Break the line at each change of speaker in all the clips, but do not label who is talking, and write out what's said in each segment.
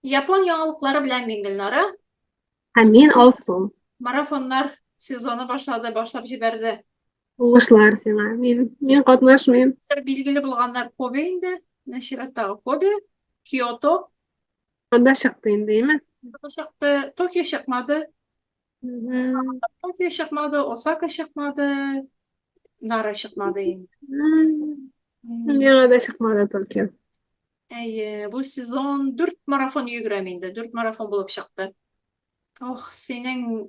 Япон яңалыклары белән мин Гөлнара.
Һәм мин Алсу.
Марафоннар сезоны башлады, башлап җибәрде.
Уңышлар сиңа. Мин мин катнашмыйм.
Хәзер билгеле булганнар Кобе инде. Менә чираттагы Кобе, Киото.
Анда чыкты инде, әйме?
Анда чыкты. Токио чыкмады. Токио чыкмады, Осака чыкмады, Нара чыкмады инде.
Миңа да чыкмады Токио.
Әйе, бу сезон 4 марафон йөгерәм инде, 4 марафон булып чыкты. Ох, синең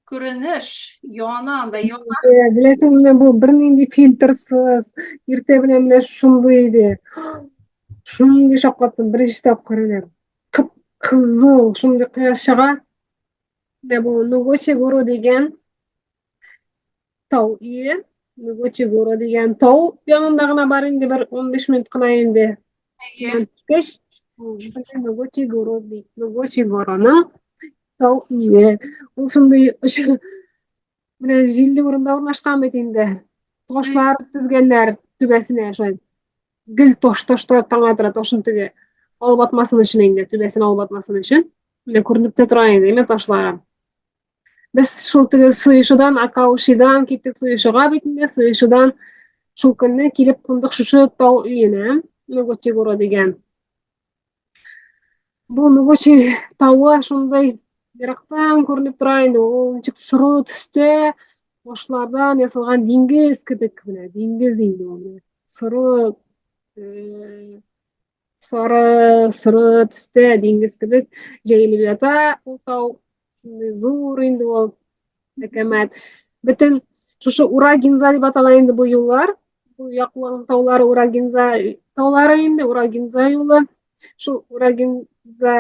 күренеш яна анда, яна.
Беләсең, менә бу бернинди фильтрсыз, иртә белән менә шундый иде. Шундый шаккаттым, беренче тапкыр менә. Кып-кызыл, шундый кояш чыга. Менә бу Нугочи Гуру дигән тау өе. Нугочи Гуру дигән тау янында гына бар инде бер 15 минут кына инде.
Әйе.
Төшкәч, Нугочи Гуру ди. Нугочи Гуруның тау өе. Ул шундый менә җилле урында урнашкан бит инде. Ташлар тезгәннәр түбәсенә шулай. Гел таш таш таңа тора, ташын теге алып атмасын өчен инде, түбәсен алып атмасын өчен. Менә күренеп тә тора инде, әйме ташлары. Без шул теге Суешудан, Акаушидан киттек Суешуга бит инде, Суешудан шул көнне килеп кундык шушы тау өенә, Ногочигуро дигән. Бу Ногочи тавы шундый ерактан күренеп тора инде, ул ничек соры төстә, ташлардан ясалган диңгез кебек менә, диңгез инде ул. Соры, э, сары, соры төстә диңгез кебек җәелеп ята ул тау. Шундый зур инде ул. Әкәмәт. Бөтен шушы Урагинза дип атала инде бу юллар. Бу яклар таулары Урагинза таулары инде, Урагинза юлы. Шул Урагинза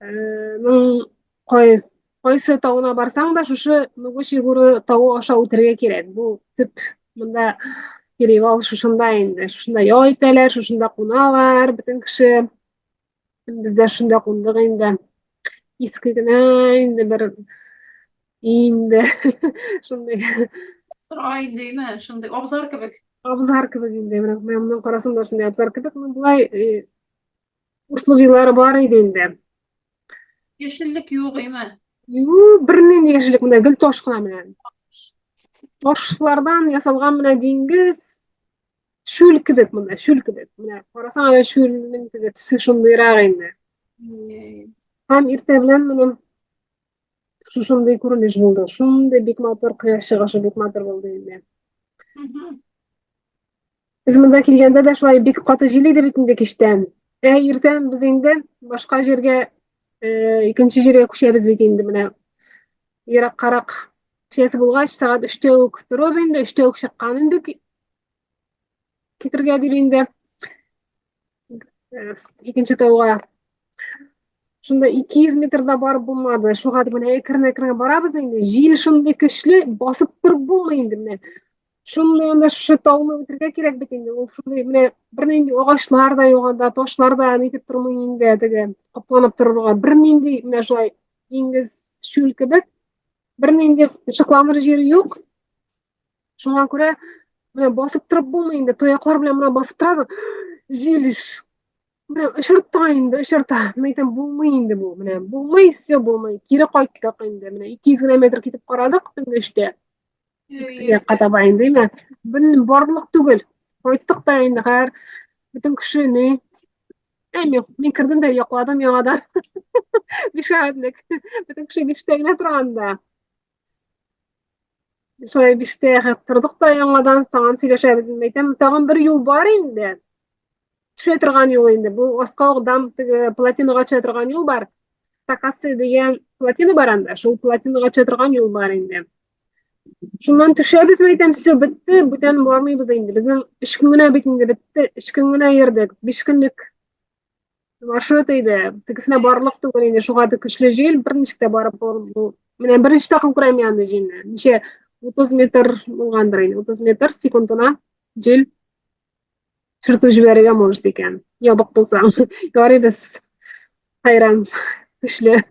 ның кай, кайсы тавына барсаң да, шушы Нугучи Гуру тавы аша үтәргә кирәк. Бу төп монда перевал шушында инде. Шушында ял итәләр, шушында куналар бөтен кеше. Без дә шунда кундык инде. Иске генә инде бер инде шундый.
Тора инде, әйме, шундый абзар кебек.
Абзар кебек инде. Менә менә моннан карасаң да шундый абзар кебек. Ну, болай э, условияләре бар иде инде.
Яшеллек юк, әйме?
Юк, бернинди яшеллек, менә гел таш кына менә. Ташлардан ясалган менә диңгез, Чүл кебек монда, чүл кебек. Менә карасаң, әле чүлнең теге төсе шундыйрак инде. Һәм иртә белән менә шушындый күренеш булды. Шундый бик матур кояш чыгышы бик матур булды инде. Без монда килгәндә дә шулай бик каты җил иде бит инде кичтән. Ә иртән без инде башка җиргә, э, икенче җиргә күчәбез бит инде менә. Ераккарак күчәсе булгач, сәгать өчтә үк торып инде, өчтә үк чыккан инде китергә дип инде э, икенче тауга. Шунда 200 метрда барып булмады. Шуга дип менә әкрен-әкрен барабыз инде. Җил шундый көчле, басып торып булмый инде менә. Шундый анда шушы тауны үтергә кирәк бит инде. Ул шундый менә бернинди агачлар да юк анда, ташлар да нитеп тормый инде теге капланып торырга. Бернинди менә шулай диңгез чүл кебек. Бернинди ышыкланыр җире юк. Шуңа күрә менә басып торып булмый инде, тояклар белән менә басып торасың. Җил менә очырта инде, очырта. Мин әйтәм, булмый инде бу. Менә булмый, все булмый. Кире кайттык инде. Менә 200 генә метр китеп карадык төнге өчтә. Якка таба инде, менә. Белмим, барлык түгел. Кайттык та инде хәер. Бөтен кеше ни? Әй, мин, мин кердем дә йокладым яңадан. Биш сәгатьлек. Бөтен кеше биштә генә тора анда. Шулай биштә тордык та яңадан тагын сөйләшәбез. Мин әйтәм, тагын бер юл бар инде. Төшә торган юл инде. Бу аска ук дам теге плотинага төшә торган юл бар. Такасы дигән плотина бар анда. Шул плотинага төшә торган юл бар инде. Шуннан төшәбез, мин әйтәм, все, бетте, бүтән бармыйбыз инде. Безнең өч көн генә бит инде бетте. Өч көн генә йөрдек. Биш көнлек маршрут иде. Тегесенә барлык түгел инде, шуңа да көчле җил, берничек тә барып бу. Менә беренче тапкыр күрәм мин андый җилне. Ничә 30 метр булгандыр инде, 30 метр секундына җил чыртып җибәрергә может икән. Ябык булсаң. Ярый без хайран көчле.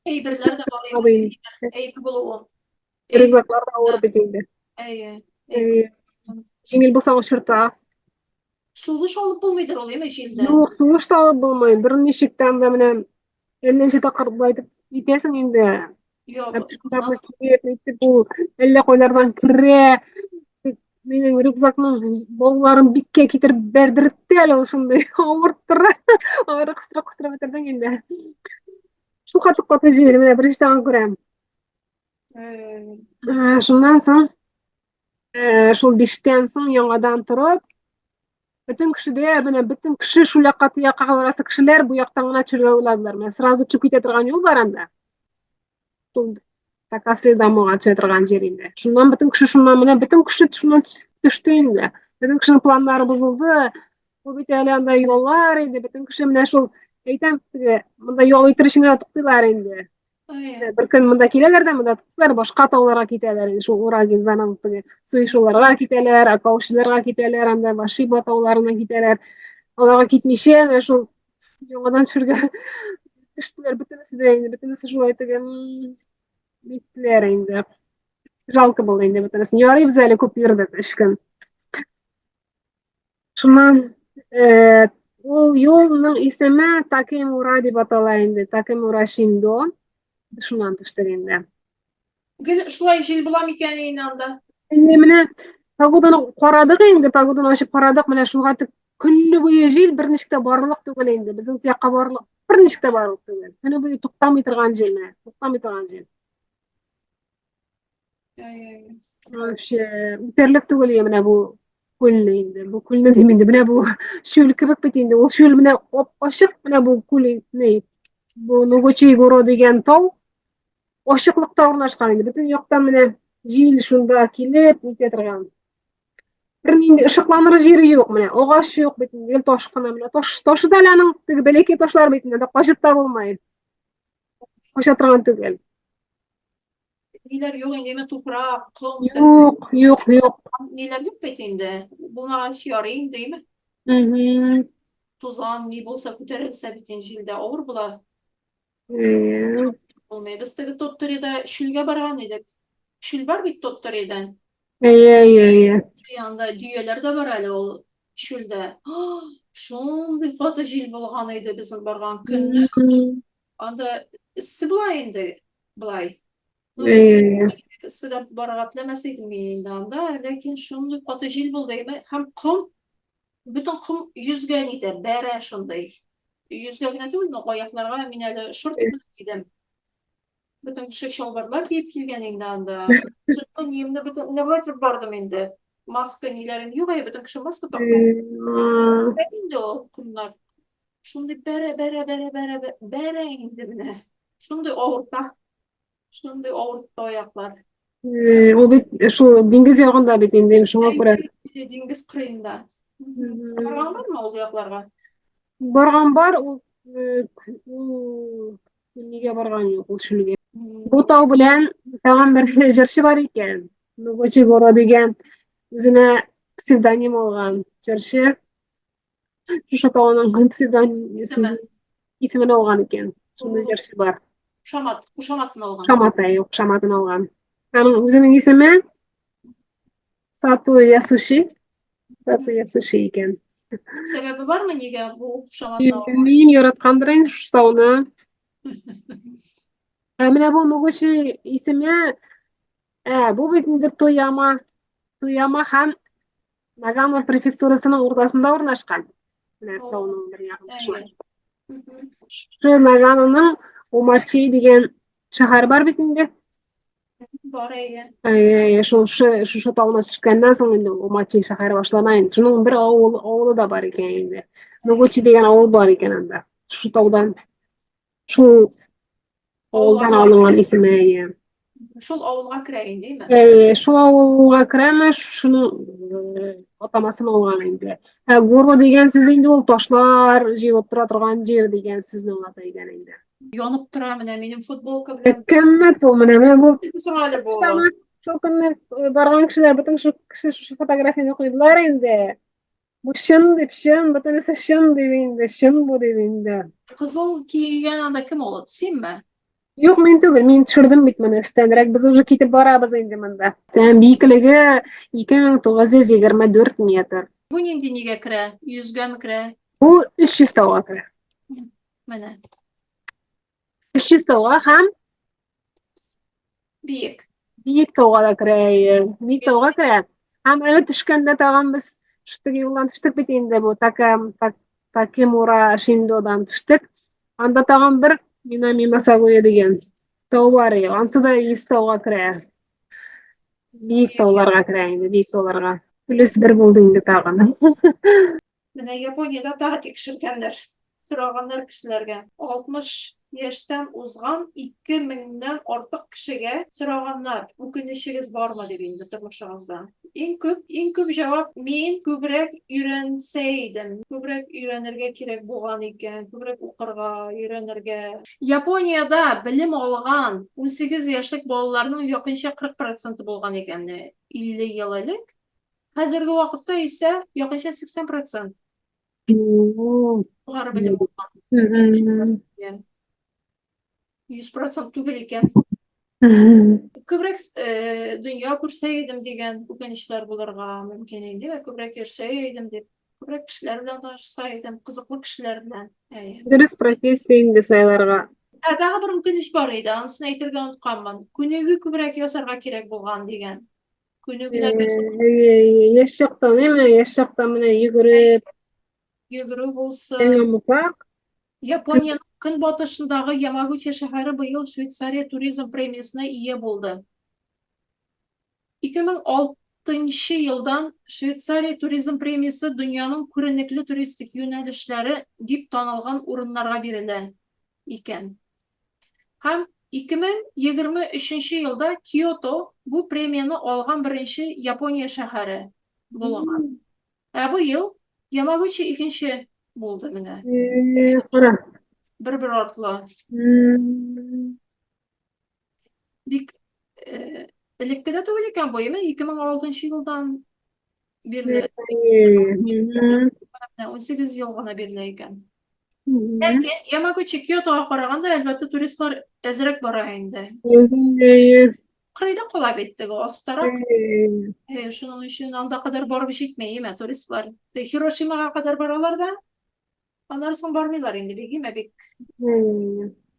Әйберләр дә бар инде. Әйбер булуы.
Рюкзаклар да авыр бит инде.
Әйе.
Җиңел булсаң очырта.
Сулыш алып булмыйдыр ул, әйме, җилдән?
Юк, сулыш та алып булмый. Берничек тә анда менә әллә ничә тапкыр болай итеп итәсең инде.
Юк,
Капчыкларны киеп, нитеп ул әллә кайлардан керә. Минем рюкзакның бауларын биткә китереп бәрдертте әле ул шундый авырттыра. Алары кыстыра-кыстыра бетердең инде. Шул каты каты җил, менә беренче тагын күрәм. Шуннан соң шул биштән соң яңадан торып, бөтен кешедә, менә бөтен кеше шул якка якка барасы кешеләр бу яктан гына төшергә уйладылар. Менә сразу төшеп китә торган юл бар анда. Шул Такаслыда моңа төшә торган җир инде. Шуннан бөтен кеше шуннан менә бөтен кеше шуннан төште инде. Бөтен кешенең планнары бозылды. Бу бит әле анда яллар инде. Бөтен кеше менә шул әйтәм теге монда ял итер өчен генә туктыйлар инде. Бер көн монда киләләр дә монда туктыйлар, башка тауларга китәләр инде. Шул Урагинзаның теге Суишуларга китәләр, Акаушиларга китәләр, анда Вашиба тауларына китәләр. Аларга китмичә, менә шул яңадан төшергә төштеләр бөтенесе дә инде, бөтенесе шулай теге ниттеләр инде. Жалко булды инде бөтенесен. Ярый без әле күп йөрдек өч көн. Шуннан ул юлның исеме Такемура дип атала инде. Такемура Шиндо. Шуннан төштек инде.
Гел шулай җил була микән инде анда?
Инде менә погоданы карадык инде, погоданы ачып карадык, менә шуңа тик көне буе җил берничек тә барырлык түгел инде. Безнең якка барырлык берничек тә барырлык түгел. Көне буе туктамый торган җил менә, туктамый торган җил. Вообще үтәрлек түгел менә бу күлне инде. Бу күлне дим инде. Менә бу чүл кебек бит инде. Ул чүл менә ачык менә бу күл ни. Бу Нугучи Горо дигән тау ачыклыкта урнашкан инде. Бөтен яктан менә җил шунда килеп нитә торган. Бернинди ышыкланыр җире юк менә. Агач юк бит инде, гел таш кына менә. Таш, ташы да әле аның теге бәләкәй ташлар бит инде, качып та булмый. Кача торган түгел.
Ниләр юк инде, әмма туфрак, ком,
Юк, юк, юк.
Ниләр юк бит инде. Булмагач ярый инде, әйме? Тузан ни булса күтәрелсә бит инде җилдә авыр була. Булмый. Без теге Тотторида чүлгә барган идек. Чүл бар бит Тотторида.
Әйе, әйе, әйе.
Анда дөяләр дә бар әле ул чүлдә. Шундый каты җил булган иде безнең барган көнне. Анда эссе була инде, болай. Ну, эсседә барырга теләмәс идем мин инде анда, ләкин шундый каты җил булды һәм ком Бөтен ком йөзгә нитә, бәрә шундый. Йөзгә генә түгел, но аякларга мин әле шорт белән кидем. Бөтен кеше чалбарлар киеп килгән инде анда. Сөрткән ниемне бөтен менә болай торып бардым инде. Маска ниләрем юк, әй, бөтен кеше маска таккан. Инде ул комнар. Шундый бәрә, бәрә, бәрә, бәрә, бәрә инде менә. Шундый авырта. Шундый авыртты аяклар.
Ул бит шул диңгез ягында бит инде, шуңа күрә.
Диңгез кырыенда. Барган бармы ул якларга?
Барган бар, ул ул нигә барган юк, ул чүлгә. Бу тау белән тагын бер җырчы бар икән. Нугочи Горо дигән үзенә псевдоним алган җырчы. Шушы тауның псевдоним исемен алган икән. Шундый җырчы бар.
Кушамат, кушаматын алган.
Кушамат, әйе, кушаматын алган. Аның үзенең исеме Сату Ясуши. Сату Ясуши икән.
Сәбәбе бармы нигә бу кушаматны алган?
Белмим, яраткандыр инде шушы тауны. Ә менә бу Нугучи исеме, бу бит инде Тояма, Тояма һәм Нагано префектурасының уртасында урнашкан. Менә тауның бер ягында шулай. Шы Наганоның Омачи дигән шәһәр бар бит инде.
Бар, әйе.
Әйе, шул шушы тауны төшкәннән соң инде Омачи шәһәре башлана инде. Шуның бер авыл, авылы да бар икән инде. Ногучи дигән авыл бар икән анда. Шушы таудан. Шул авылдан алынган исеме, әйе.
Шул авылга керә инде, әйме?
Әйе, шул авылга керәме, шуның атамасын алган инде. Ә Горо дигән сүз инде ул ташлар җыелып тора торган җир дигән сүзне аңлата икән инде.
Янып тора менә минем футболка белән.
Кыйммәт ул менә, менә бу.
Соң әле бу.
Шул көнне барган кешеләр бөтен шул кеше шушы фотографияне куйдылар инде. Бу чын дип, чын, бөтенесе чын дип инде, чын бу дип инде.
Кызыл кигән анда кем ул? Синме?
Юк, мин түгел, мин төшердем бит моны өстәнрәк. Без уже китеп барабыз инде монда. Өстән биеклеге 2924 метр.
Бу нинди нигә керә? Йөзгәме керә?
Бу 300 тауга керә.
Менә.
300 тауга һәм
Биек.
Биек тауга да керә. Биек тауга керә. Һәм әле төшкәндә тагын без теге юлдан төштек бит инде бу Такам Такемура Шиндодан төштек. Анда тагын бер Минами Масагуя дигән тау бар. Ансы да 100 тауга керә. Биек тауларга керә инде, биек тауларга. Плюс бер булды инде тагын.
Менә Япониядә тагы тикшергәннәр. Сораганнар кешеләргә. 60 яшьтән узган 2 меңнән артык кешегә сораганнар, үкенечегез бармы дип инде тормышыгызда. Иң күп, иң күп җавап, мин күбрәк өйрәнсә идем, күбрәк өйрәнергә кирәк булган икән, күбрәк укырга, өйрәнергә. Япониядә белем алган 18 яшьлек балаларның якынча 40 проценты булган икән менә 50 ел элек. Хәзерге вакытта исә якынча 80 процент. Югары белем алган. 100 процент түгел икән. Күбрәк э, дөнья күрсә идем дигән үкенечләр булырга мөмкин инде, вә күбрәк йөрсә идем дип, күбрәк кешеләр белән танышса идем, кызыклы кешеләр белән.
Әйе. Дөрес профессия инде сайларга.
Ә тагы бер үкенеч бар иде, анысын әйтергә онытканмын. Күнегү күбрәк ясарга кирәк булган дигән. Күнегүләр
ясау. Яшь чакта, менә яшь чакта менә йөгереп,
йөгерү булсын.
Булсак.
Япониянең көнбатышындагы Ямагучи шәһәре быел Швейцария туризм премиясенә ия булды. 2006 елдан Швейцария туризм премиясе дөньяның күренекле туристик юнәлешләре дип танылган урыннарга бирелә икән. Һәм 2023 елда Киото бу премияне алган беренче Япония шәһәре булган. Ә быел Ямагучи икенче булды менә.
Кара.
Бер-бер артлы. Бик элекке дә түгел икән бу, әйме? 2006 елдан бирле. 18 ел гына бирле икән. Ләкин Ямагучи Киотога караганда, әлбәттә, туристлар әзрәк бара инде. Кырыйда кала бит теге астарак. Э, шуның өчен анда кадәр барып җитми, име, туристлар. Хирошимага кадәр баралар да, аннан соң бармыйлар инде бик, име, бик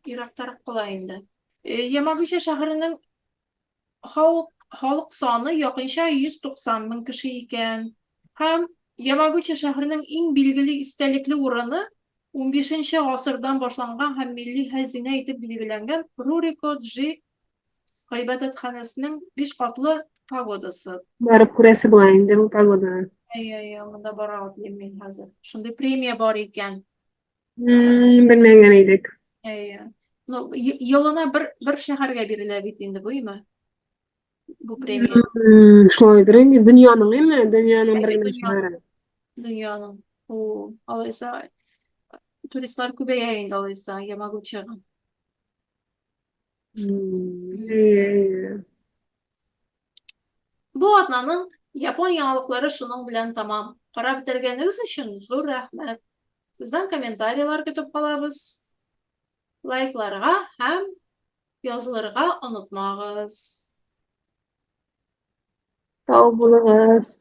ерактарак кала инде. Э, Ямагучи шәһәренең халык халык саны якынча 190 мең кеше икән. Һәм Ямагучи шәһәренең иң билгеле истәлекле урыны 15 гасырдан башланган һәм милли хәзинә итеп билгеләнгән Рурико-джи Гыйбадәтханәсенең биш катлы пагодасы.
Барып күрәсе була инде бу пагоданы.
Әйе, әйе, монда бара алмыйм мин хәзер. Шундый премия бар икән.
Белмәгән идек.
Әйе. Ну, елына бер бер шәһәргә бирелә бит инде бу, име? Бу премия.
Шулайдыр инде, дөньяның, име? Дөньяның бер генә шәһәре.
Дөньяның. О, алайса туристлар күбәя инде алайса Ямагучига. Бу атнаның япон яңалыклары шуның белән тәмам. Карап бетергәнегез өчен зур рәхмәт. Сездән комментарийлар көтеп калабыз. Лайкларга һәм язылырга онытмагыз.
Сау булыгыз.